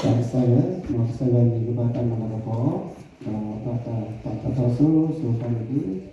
တၢ်ကစၢ်ယွၤ, မ်ကစၢ်ယွၤန့ၣ် ကဘၣ်တၢ်မၤလၤကပီၤ, ဒီးဘၣ်တၢ်ပာ်ထီၣ်ထီဆိၣ်ဂ့ၤဆိၣ်ဝါန့ၣ်တက့ၢ်.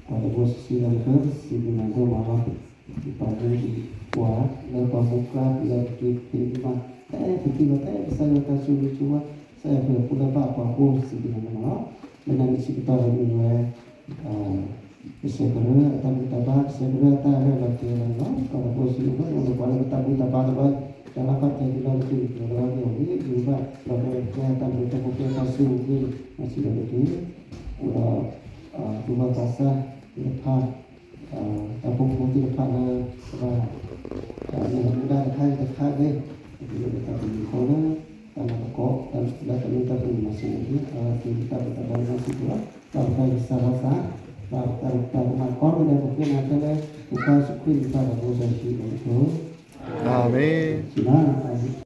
ပှၤတဘိစံးဆၢလၢ စံးဘျုးနၤဒိၣ်မးလီၤ. ပှၤမ့ၢ်ပှၤလၢပှၤမူကျါ ပလဲၤတက့ၢ် ဖံးမး, ဖဲပထံၣ်လီၤ ဖဲကစၢ်ယွၤတၢ်ဆိၣ်ဂ့ၤဆိၣ်ဝါ, ကစၢ်ယွၤပှၤဖိလၢဘၣ်ပှၤဘိစံးဘျုးနၤဒိၣ်မးလီၤ. လၢနၤန့ၣ်စံးကတီၢ်လၢမ့ၢ်ဝဲ ကစၢ်ကရၢအတၢ်ဘူၣ်တၢ်ဘါ, ကစၢ်ကရၢအတၢ်ရဲၣ်လီၤတ့ၢ်လီၤန့ၣ်လီၤ. ပှၤတဘိစံးဘျုးနၤဒိၣ်မးလၢပှၤလၢပတၢ်ဘူၣ်တၢ်ဘါတဘျီ, တၢ်လၢပှၤတဲာ်ကဒီးတက့ၢ် လၢပှၤကအိၣ်ဂ့ၤ ဒုးဘၣ် ဒီးပကဲတၢ်ဘျုးတၢ်ဖှိၣ်ကဲတၢ်ဆိၣ်ဂ့ၤ မၤစၢၤဒီးတက့ၢ်. အိၣ်ဒီး သူၣ်ဘီၣ်သးစၢ်သ့ၣ်တဖၣ်, တၢ်ဖိဖိသ့ၣ်တဖၣ်လၢ ကဘၣ် မ့ၢ်မူဒါတခါအံၤတခါဂ့ၤ, ပကမ့ၢ်ပတၢ်ဘျုးဖိလၢ တၢ်လၤကပီၤ လၢတၢ်မ့ၢ်တၢ်တီမၤစၢၤန့ၣ်တက့ၢ်. အဝဲသ့ၣ်တၢ်ဘူၣ်တၢ်ဘါလၢမၤစၢၤပှၤလီၤ. ပၢ်ပၢ်ကစၢ်ဘၣ်ဆၣ်, ပၢ်ပၢ်ပၢ်ကမၤကီမ့ၢ်ဒဲး ပဃ့နၤခဲလၢာ် ပကစၢ်ယ့ၣ်ၡူးခရံာ်မံၤ ပၢ်ပၢ်ဖိစီဆှံအဃိ, အၤမ့ၣ်.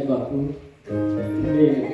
ပူၤ မ့ၢ်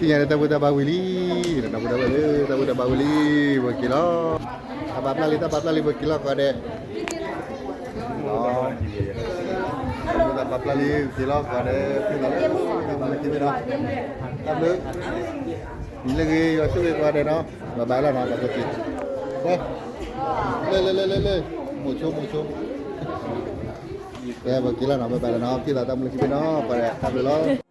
ညါဒီးတၢ်ဘူၣ်တၢ်ဘါဝံၤလံ, တၢ်ဘူၣ်တၢ်ဘါလံ, တၢ်ဘူၣ်တၢ်ဘါဝံၤလံ, ပက့ၤလီၤ. တၢ်ပာ်ပျၢ်လံ, တၢ်ပာ်ပျၢ်လံ, ပက့ၤလီၤကိးဂၤဒဲး. တၢ်ဘူၣ်တၢ်ပာ်ပျၢ်လံ, ပက့ၤလီၤကိးဂၤဒဲး, ပက့ၤလီၤ, တၢ်ဘျုး, တၢ်ဘျုး, နံၤလၢအဂ့ၤ ယွၤဆိၣ်ဂ့ၤကိးဂၤဒဲးနီၤ, ဘၣ်ဘၣ်လီၤနီၤ, ပက့ၤ, လၢ လၢ လၢ လၢ လၢ, မိၤဆိ မိၤဆိ, ကဲ ပက့ၤလီၤနီၤ, ဘၣ်ဘၣ်လီၤနီၤ, ပက့ၤလီၤ, တၢ်ဘျုးလၢခံဘ့ၣ်နီၤ, ကိးဂၤဒဲး တၢ်ဘျုးလီၤ.